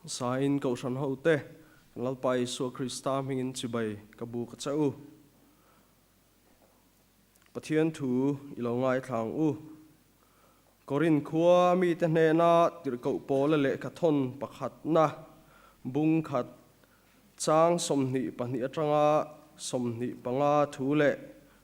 Sain Kohhran hote, kan Lalpa Isua Krista hmingin chibai ka buk a che u. Pathian thu i lo ngaithla ang u. Korinth khua mite hnena tirhkoh pawla lehkha thawn pakhatna bung khat chang 22 atanga 25 thu leh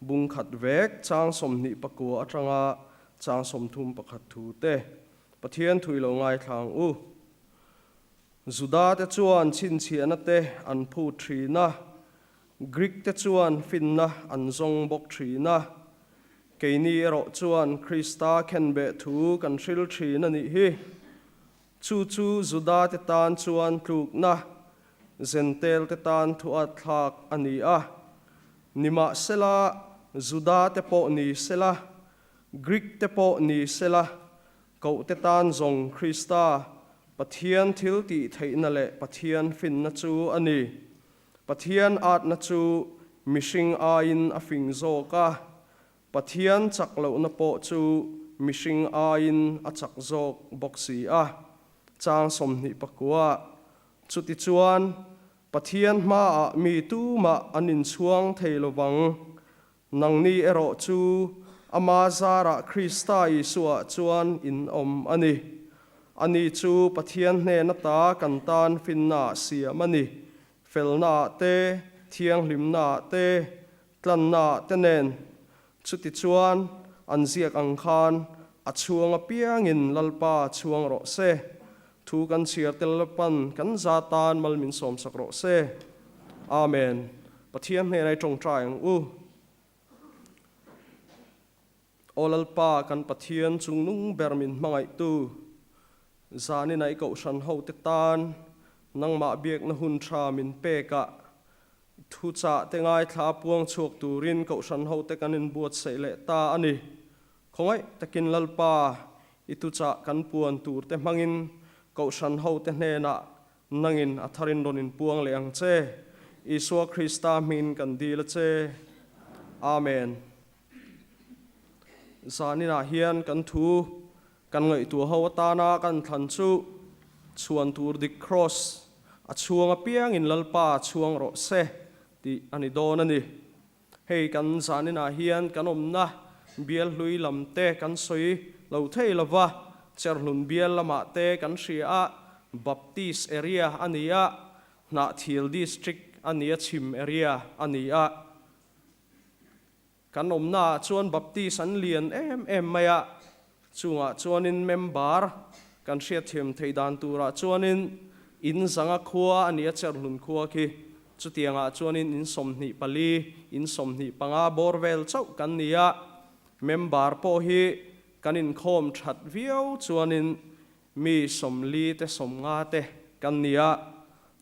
bung khat vek chang 29 atanga chang 31 thu te Pathian thu i lo ngaithla ang u. Juda te chuan chhinchhiahna te an phut thin a, Grik te chuan finna an zawng bawk thin a. Keini erawh chuan Krista khenbeh thu kan hril thin a nih hi. Chu chu Juda te tan chuan tlukna, Zentel te tan thuat thlak a ni a. Nimahsela, Juda te pawh ni sela, Grik te pawh ni sela, koh te tan zawng Krista, Pathian thil tih theihna leh Pathian finna chu a ni. Pathian atna chu mihring aiin a fing zawk a, Pathian chak lohna pawh chu mihring aiin a chak zawk bawk si a. Chang 29. Chutichuan, Pathian hmaah mi tumah an inchhuang thei lovang. Nangni erawh chu Ama zarah Krista Isuaah chuan in awm a ni. Ani chu Pathian hnen ata kan tan finnaah siam a ni. Felnaah te, thianghlimnaah te, tlannaah te nen. Chutichuan, an ziak ang khan a chhuang apiangin Lalpa chhuang rawh se. Thu kan chhiar tel Lalpan kan za tan mal min sawmsak rawh se. Amen. Pathian hnenah i tawngtai ang u. Aw Lalpa kan Pathian chungnung ber min hmangaihtu, zanin ah i kohhran ho te tan nangmah biakna hun tha min pek ah thuchah te ngaithla puang chhuak turin kohhran ho te kan inbuatsaih leh ta a ni. Khawngaih takin Lalpa i tuchah kan puan tur te hmangin kohhran ho te hnenah Nangin a tharin rawn inpuang leh ang che. Isua Krista hmingin kan dil a che. Amen. Zaninah hian kan thu kan ngaihtuah ho atana kan thlan chu chhuan tur dik Kross a chhuang apiangin Lalpa chhuang rawh se tih a ni dawn a ni. Hei kan zaninah hian kan awmna bial hlui lam te kan sawi lo thei lo va, Cherhlun bial lamah te kan hria a, Baptist area a ni a, Hnahthil district a ni a, chhim area a ni a. Kan awmnaah chuan Baptist an lian em em mai a, chungah chuanin member kan hriatthiam theih dan turah chuanin in zanga khua a ni a, Cherhlun khua khi Chutiangah chuanin in 24, in 25 bawr vel chauh kan ni a, member pawh hi kan inkhawm that viau chuanin mi 40 te 50 te kan ni a.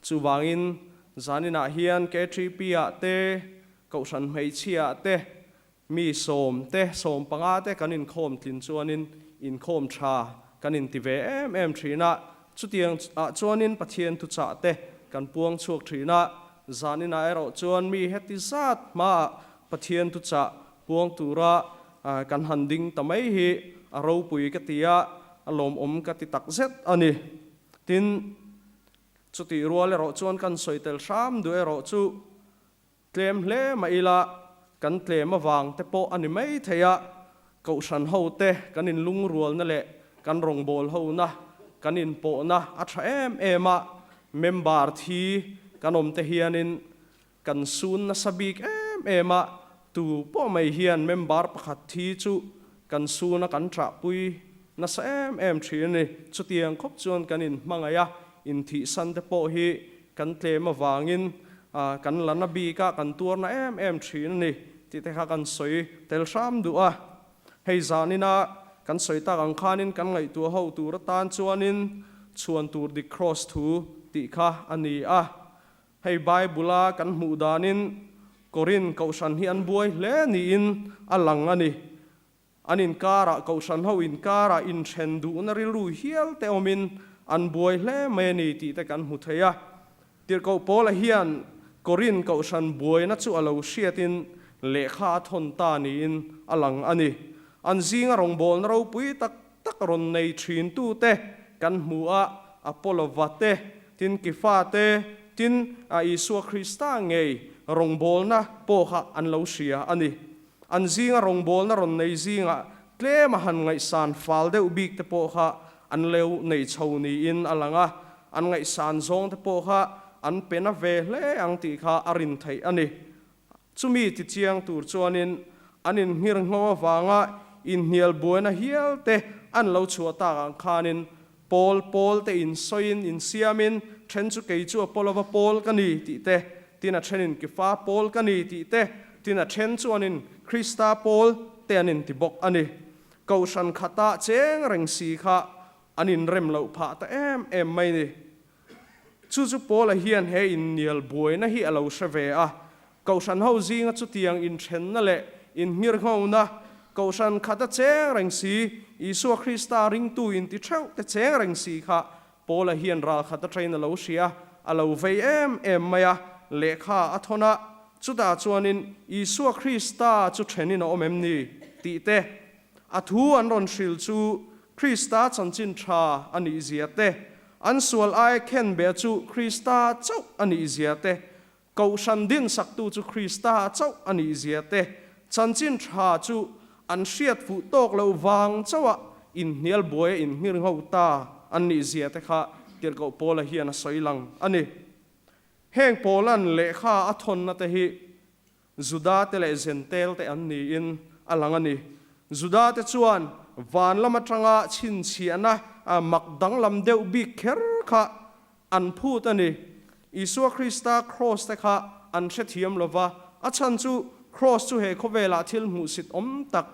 Chuvangin zaninah hian KTP ah te, Kohhran hmeichhia ah te, mi 10 te, 15 te kan inkhawm tlin chuanin inkhawm tha kan inti ve em em thin a. Chutiang ah chuanin Pathian thuchah te kan puang chhuak thin a, zaninah erawh chuan mi heti zat hmaah Pathian thuchah puang tura kan han ding ta mai hi a ropui ka ti a, a lawmawm ka ti takzet a ni. Tin, chutih rual erawh chuan kan sawi tel hram duh erawh chu Tlem hle mah ila, kan tlem avang te pawh a ni mai thei a, Kohhran ho te kan inlungrualna leh kan rawngbâwl hona, kan inpawhna a tha em em a, member thi kan awm te hianin kan sun nasa bik em em a, tu pawh mai hian member pakhat thi chu kan suna kan ṭahpui nasa em em ṭhin a ni. Chutiang khawp chuan kan inhmangaih a, inthihsan te pawh hi kan tlem avangin kan la na bik a, kan tuar na em em thin a ni tih te kha kan sawi tel hram duh a. Hei zanina kan sawi tak ang khanin kan ngaihtuah ho tur atan chuanin chhuan tur dik Kross thu tih kha a ni a. Hei Bible-a kan hmuh danin Korinth kohhran hi an buai hle niin a lang a ni. An inkarah, kohhran ho inkarah inthen duhna rilru hial te awmin an buai hle mai a ni tih te kan hmu thei a. Tirhkoh Paula hian Korinth kohhran buaina chu a lo hriatin lehkha a thawn ta niin a lang a ni. An zinga rawngbawlna ropui tak tak rawn nei thintute kan hmu a, Apollova te, Tin, Kefa te, tin, Isua Krista ngei rawngbawlna pawh kha an lo hria a ni. An zinga rawngbawlna rawn nei zingah tlema han ngaihsan fal deuh bik te pawh kha an lo nei chho niin a lang a, an ngaihsan zawng te pawh kha an pe na ve hle ang tih kha a rin theih a ni. Chumi tichiang tur chuanin an inngirngho avanga inhnial buaina hial te an lo chhuah tak ang khanin Pawl pawl te insawiin insiamin then chu kei chu Apolova pawl ka ni tih te, tin a thenin Kefa pawl ka ni tih te, tin a then chuanin Krista pawl te an inti bawk a ni. Kohhran khata cheng reng si kha an inrem loh phah ta em em mai ni. Chu chu Paula hian he innial buaina hi a lo hre ve a, Kohhran ho zinga chutiang inthenna leh inngirnghona, Kohhran khat a cheng reng si, Isua Krista ringtu inti theuh te cheng reng si kha Paula hian ral khat atangin a lo hria, a lo vei em em mai a, lehkha a thawn a, chutah chuanin Isua Krista chu thenin a awm em ni? tih te, A thu an rawn hril chu Krista chanchin tha a nih zia te, an sual aia khenbeh chu Krista chauh a nih zia te, Kohhran dinsaktu chu Krista chauh a nih zia te, chanchin tha chu an hriat fuh tawk loh vang chauha inhnial buaia inngirngho ta an nih zia te kha Tirhkoh Paula hian a sawi lang a ni. Heng Paula'n lehkha a thawnna te hi Juda te leh Zentel te an niin a lang a ni. Juda te chuan van lam atanga chhinchhiahna mak danglam deuh bik kher kha an phut a ni. Isua Krista kraws te kha an hrethiam lo va, a chhan chu kraws chu he khawvelah thil hmuhsit awm tak,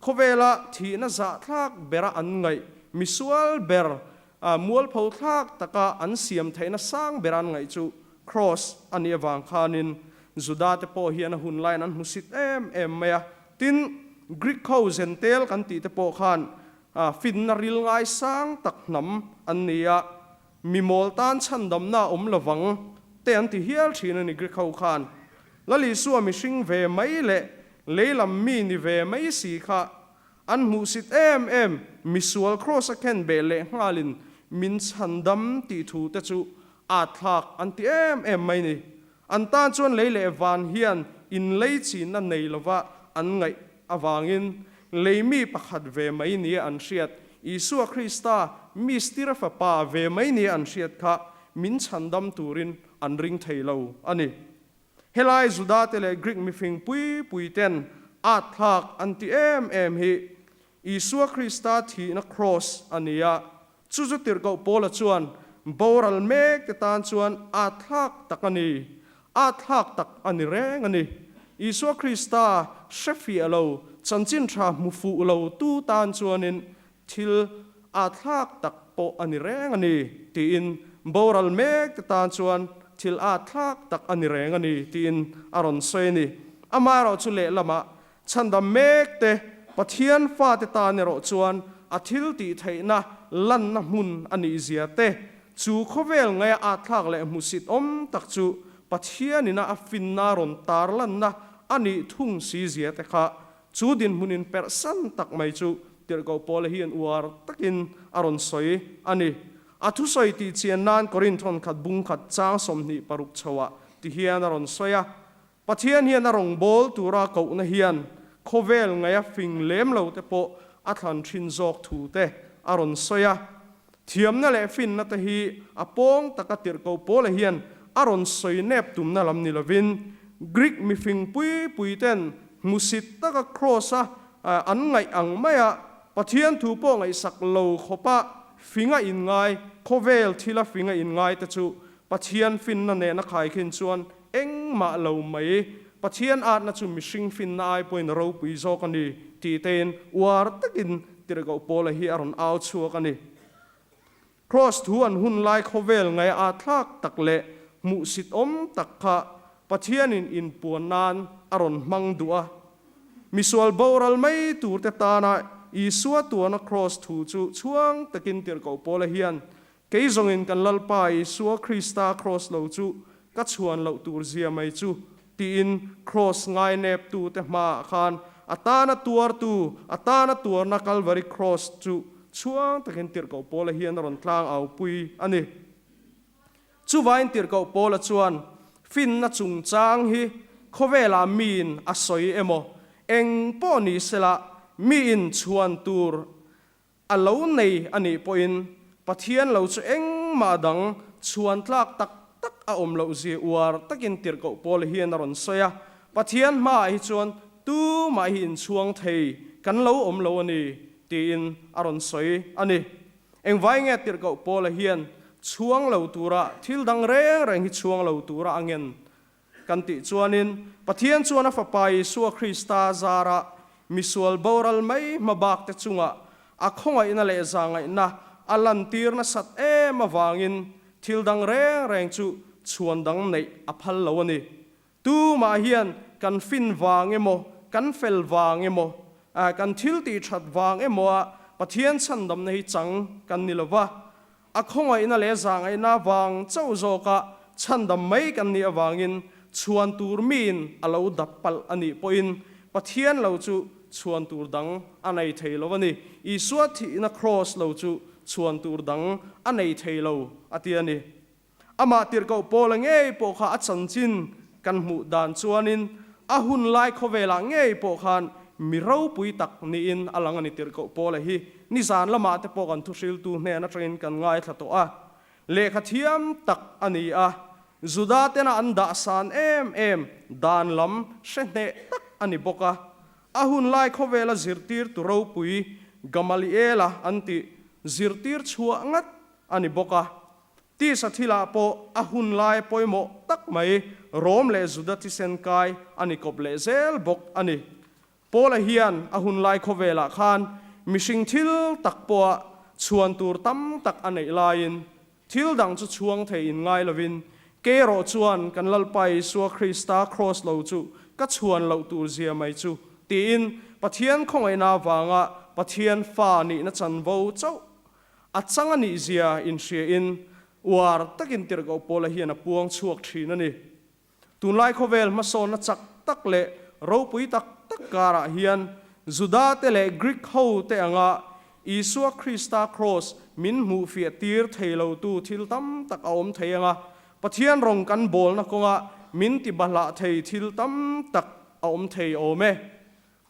khawvela thihna zahthlak bera an ngaih, misual ber, mualpho thlak taka an siam theihna sang bera an ngaih chu kraws a nih avang khanin Juda te pawh hian a hun laiin an hmusit em em mai a. Tin, Greek ho Zentel kan tih te pawh khan finna ril ngaisang tak hnam an ni a, Mi mawl tan chhandamna a awm lovang te an ti hial thin a ni Greek ho khan. Lal Isua mihring ve mai leh leilam mi ni ve mai si kha an hmuhsit em em, misual kraws a khen beh leh nghalin min chhandam tih thu te chu âtthlak an ti em em mai ni. An tan chuan lei leh van hian inlei chinna nei lova an ngaih avangin lei mi pakhat ve mai nia an hriat, Isua Krista mistira fapa ve mai nia an hriat kha min chhandam turin an ring thei lo a ni. Helai Judate leh Greek mifing pui pui ten âtthlak an ti em em hi Isua Krista thihna kraws a ni a, chu chu Tirhkoh Paula chuan boral mek te tan chuan âtthlak tak a ni, âtthlak tak a ni reng a ni. Isua Krista hre fiah lo, chanchin tha hmu fuh lo tu tan chuanin thil âtthlak tak pawh a ni reng a ni, tiin boral mek te tan chuan thil âtthlak tak a ni reng a ni, tiin a rawn sawi a ni. Amaherawhchu lehlamah Chhandam mek te, Pathian fate tan erawh chuan a thil tih theihna lanna hmun a nih zia te, chu khawvel ngaia âtthlak leh hmusit awm tak chu Pathianina a finna rawn tar lanna a nih thung si zia te kha chu dinhmunin perhsan tak mai chu Tirhkoh Paula hian uar takin a rawn sawi a ni. A thusawi tih chian nan Korinthon khat bung khat chang 26 chhoah ti hian a rawn sawi a. Pathian hian a rawngbâwl tura kohna hian khawvel ngaia fing lem lo te pawh a thlan thin zawk thu te a rawn sawi a. Thiamna leh finna te hi a pawng taka tirhkoh Paula hian a rawn sawi nep tumna lam ni lovin, Greek mifing pui pui ten hmusit taka kraws-a an ngaih ang maia Pathian thu pawh ngaihsak lo khawpa finga inngai, khawvel thila finga inngai te chu Pathian finna nena khaikhin chuan Engmah lo mai, Pathian atna chu mihring finna ai pawhin a ropui zawk a ni tih tein uar takin Tirhkoh Paula hi a rawn au chhuak a ni. Kraws thu an hun lai khawvel ngaih a thlak tak leh hmuhsit awm tak kha Pathianin inpuan nan a rawn hmang duh a. Misual boral mai turte tana Isua tuana kraws thu chu chhuang takin Tirhkoh Paula hian Kei zawngin kan Lalpa Isua Krista kraws lo chu ka chhuan loh tur zia mai chu, tiin kraws ngaineptute hmaah khan a tana tuartu, a tana tuarna Kalvari kraws chu chhuang takin Tirhkoh Paula hian a rawn tlang aupui a ni. Chuvain Tirhkoh Paula chuan finna chungchang hi khawvelah miin a sawi emaw, eng pawh ni sela miin chhuan tur a lo nei a nih pawhin Pathian lo chu engmah dang chhuan tlak tak tak a awm loh zia uar takin Tirhkoh Paula hian a rawn sawi a, Pathian hmaah hi chuan tumah hi inchhuang thei kan lo awm lo a ni tiin a rawn sawi a ni. Engvai nge Tirhkoh Paula hian chhuang lo tura thil dang reng reng hi chhuang lo tura a ngen kan tih chuanin Pathian chuan a Fapa Isua Krista zara misual boral mai hmabak te chungah a khawngaihna leh zahngaihna a lantir nasat em avangin thil dang reng reng chu chhuan dang neih a phal lo a ni. Tumah hian kan fin vang emaw, kan fel vang emaw, kan thil tih that vang emaw a Pathian chhandamna hi chang kan ni lo va, a khawngaihna leh zahngaihna vang chauh zawka chhandam mai kan nih avangin chhuan tur miin a lo dap palh a nih pawhin Pathian lo chu chhuan tur dang a nei thei lo a ni. Isua thihna kraws lo chu chhuan tur dang a nei thei lo a ti a ni. Amah tirhkoh Paula ngei pawh kha a chanchin kan hmuh dan chuanin a hun lai khawvelah ngei pawh khan mi ropui tak niin a lang a ni. Tirhkoh Paula hi nizan lamah te pawh kan thuhriltu hnen atangin kan ngaithla tawh a, lehkha thiam tak a ni a, Juda tena an dahsan em em dan lam hre hneh tak a ni bawk a. A hun lai khawvela zirtirtu ropui Gamaliela an tih zirtir chhuah ngat a ni bawk a. Tisa thilah pawh a hun lai pawimawh tak mai Rom leh Juda thisen kai a ni kawp leh zel bawk a ni. Paula hian a hun lai khawvelah khan mihring thil tak pawha chhuan tur tam tak a neih laiin thil dang chu chhuang thei in ngai lovin kei erawh chuan kan Lalpa Isua Krista kraws lo chu ka chhuan loh tur zia mai chu tiin Pathian khawngaihna avanga Pathian fa nihna chanvo chauh A chang a nih zia inhriain uar takin Tirhkoh Paula hian a puang chhuak thin a ni. Tunlai khawvel hmasawnna chak tak leh ropui tak tak karah hian Juda te leh Greek ho te anga Isua Krista kraws min hmuh fiah tir thei lotu thil tam tak a awm thei anga Pathian rawng kan bawlna kawnga min ti bahlah thei thil tam tak a awm thei awm e.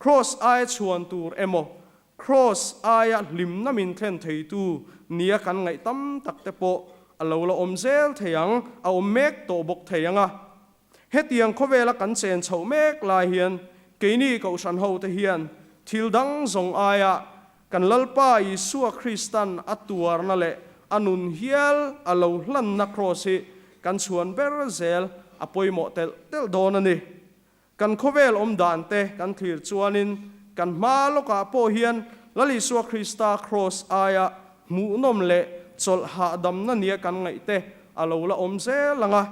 Kraws aia chhuan tur emaw, kraws aia hlimna min thlen theitu nia kan ngaih tam tak te pawh a lo la awm zel thei ang, a awm mek tawh bawk thei ang a. Hetiang khawvela kan chen chhoh mek lai hian keini Kohhran hote hian thil dang zawng aia kan Lalpa Isua Kristan a tuarna leh a nun hial a lo hlanna kraws hi kan chhuan ber zel a pawimawh telh telh dawn a ni. Kan khawvel awm dan te kan thlir chuanin kan hma lawkah pawh hian Lal Isua Krista kraws aia hmuhnawm leh chawlh hahdamna nia kan ngaih te a lo la awm zel ang a.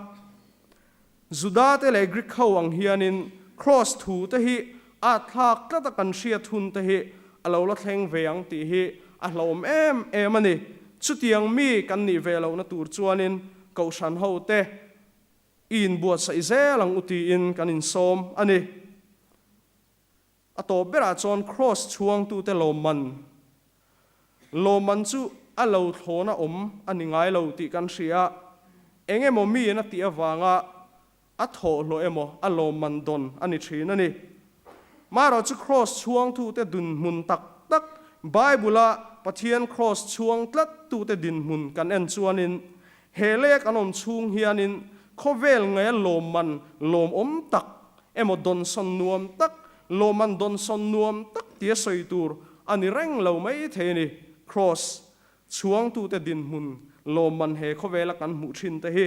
Juda te leh Greek ho ang hianin kraws thu te hi a thlak tlata kan hriat hun te hi a lo la thleng ve ang tih hi a hlauhawm em em a ni. Chutiang mi kan nih ve lohna tur chuanin Kohhran ho te I inbuatsaih zel ang u tiin kan insawm a ni. A tawp berah chuan Kraws chhuangtute lawmman lawmman chu a lo thlawna awm a ni ngai lo tih kan hria. Eng emaw miin a tih avanga a thawhhlawh emaw a lawmman dawn a ni thin a ni. Marawh chu Kraws chhuangtute dinhmun tak tak, Bible-a Pathian Kraws chhuang tlattute dinhmun kan en chuanin He lek an awm chhung hianin khawvel ngaia lawmman lawmawm tak emaw dawnsawn nuam tak, lawmman dawnsawn nuam tak tia sawi tur a ni reng lo mai thei a ni. Kraws chhuangtute dinhmun lawmman he khawvela kan hmuh thin te hi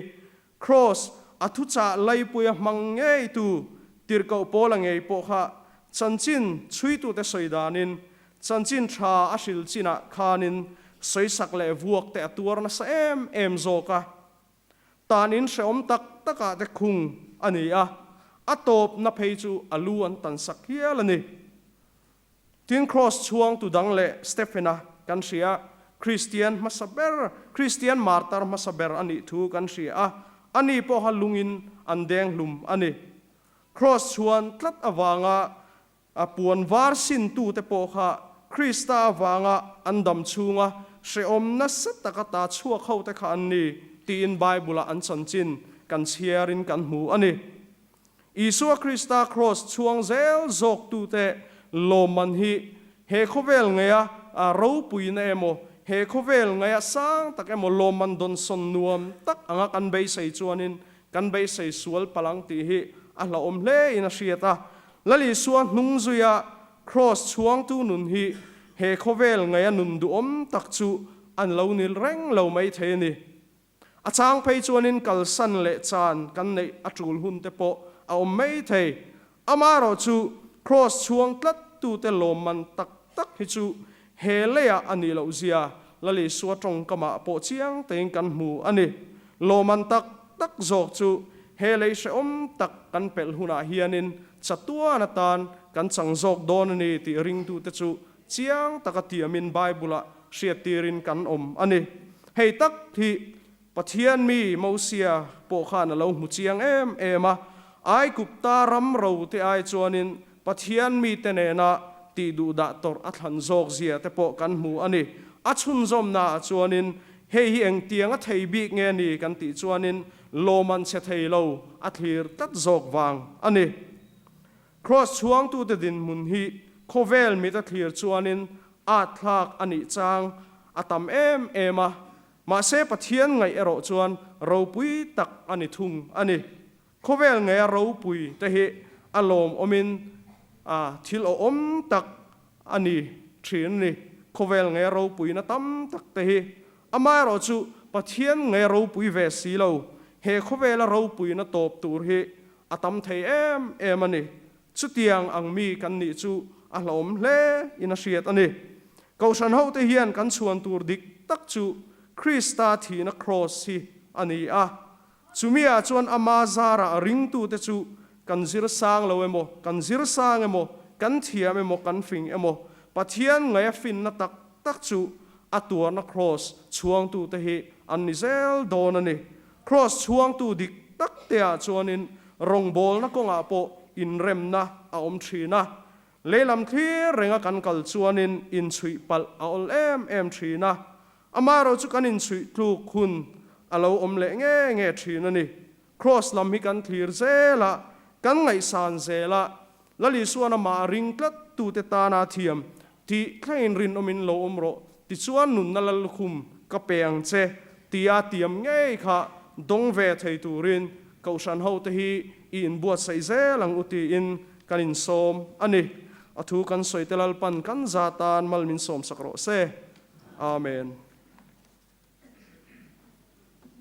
Kraws a thuchah laipuia hmang ngeitu Tirhkoh Paula ngei pawh kha chanchin chhuitute sawi danin Chanchin tha a hril chinah khanin sawisak leh vuak te a tuar nasa em em zawk a, tanin hrehawm tak takah te khung a ni a, a tawpna phei chu a lu an tansak hial a ni. Tin Kraws chhuangtu dang leh Stephena kan hria, Kristian hmasa ber, Kristian martar hmasa ber a nih thu kan hria a, ani pawha lungin an deng hlum a ni. Kraws chhuan tlat avanga A puan var sintute pawh kha Krista avanga an dam chhunga hrehawm nasa taka ta chhuak hote kha an ni tiin Bible-ah an chanchin kan chhiarin kan hmu a ni. Isua Krista kraws chhuang zel zawktute lawmman hi he khawvel ngeia ropuina emaw, he khawvel ngeia sang tak emaw lawmman dawnsawn nuam tak anga kan beisei chuanin kan beisei sual palh ang tih hi a hlauhawm hlein a hriat a. Lal Isua hnung zuia kraws chhuangtu nun hi he khawvel ngeia nun duhawm tak chu an lo nil reng lo maithei a ni. A chang phei chuanin kalsan leh chan kan neih a tul hun te pawh a awm mai thei. Amaherawh chu Kraws chhuang tlat tute lawmman tak tak hi chu he leiah a nih loh zia Lal Isua tawngkamah pawh chiang tein kan hmu a ni. Lawmman tak tak zawk chu he lei hrehawm tak kan pelh hunah hianin chatuan atan kan chang zawk dawn a ni tih ringtute chu Chiang taka tiamin Bible-ah hriattirin kan awm a ni. Hei tak hi Pathian mi Mosia pawh khan a lo hmu chiang em em a. Aigupta ram ro te ai chuanin Pathian mite nena tih duhdah tawrh a thlan zawk zia te pawh kan hmu a ni. A chhunzawmnaah chuanin hei hi engtiang a thei bik nge ni kan tih chuanin lawm an che thei lo a thlir tlat zawk vang a ni. Kraws chhuangtute dinhmun hi khawvel mit a thlir chuanin at thlak a nih chang a tam em em a, mahse Pathian ngaih erawh chuan ropui tak a ni thung a ni. Khawvel ngeia ropui te hi a lawmawmin thil awhawm tak a ni thin a ni. Khawvel ngeia ropuina tam tak te hi amaherawh chu Pathian ngeia ropui ve si lo, he khawvela ropuina tawp tur hi A tam thei em em a ni. Chutiang ang mi kan nih chu a hlauhawm hle in a hriat a ni. Kohhran hote hian kan chhuan tur dik tak chu Krista thihna kraws hi a ni a. Chumiah chuan ama zarah ringtute chu kan zir sang lo emaw, kan zir sang emaw, kan thiam emaw, kan fing emaw, Pathian ngaia finna tak tak chu a tuarna kraws chhuangtute hi an ni zel dawn a ni. Kraws chhuangtu dik tak teah chuanin rawngbawlna kawngah pawh inremna a awm thin a. Lehlam thlir renga kan kal chuanin inchhuih palh a awl em em thin a. Amaherawh chu kan inchhuih tluk hun a lo awm leh nge nge thin a ni. Kraws lam hi kan thlir zel a, kan ngaihsan zel a, Lal Isuan amah ring tlat tute tana thiam tih thlengin rinawmin lo awm rawh, tichuan nunna lal lukhum ka pe ang che tia tiam ngei kha dawng ve thei turin Kohhran hote hi i inbuatsaih zel ang u tiin kan insawm a ni. A thu kan sawi te Lalpan kan za tan mal min sawmsak rawh se. Amen.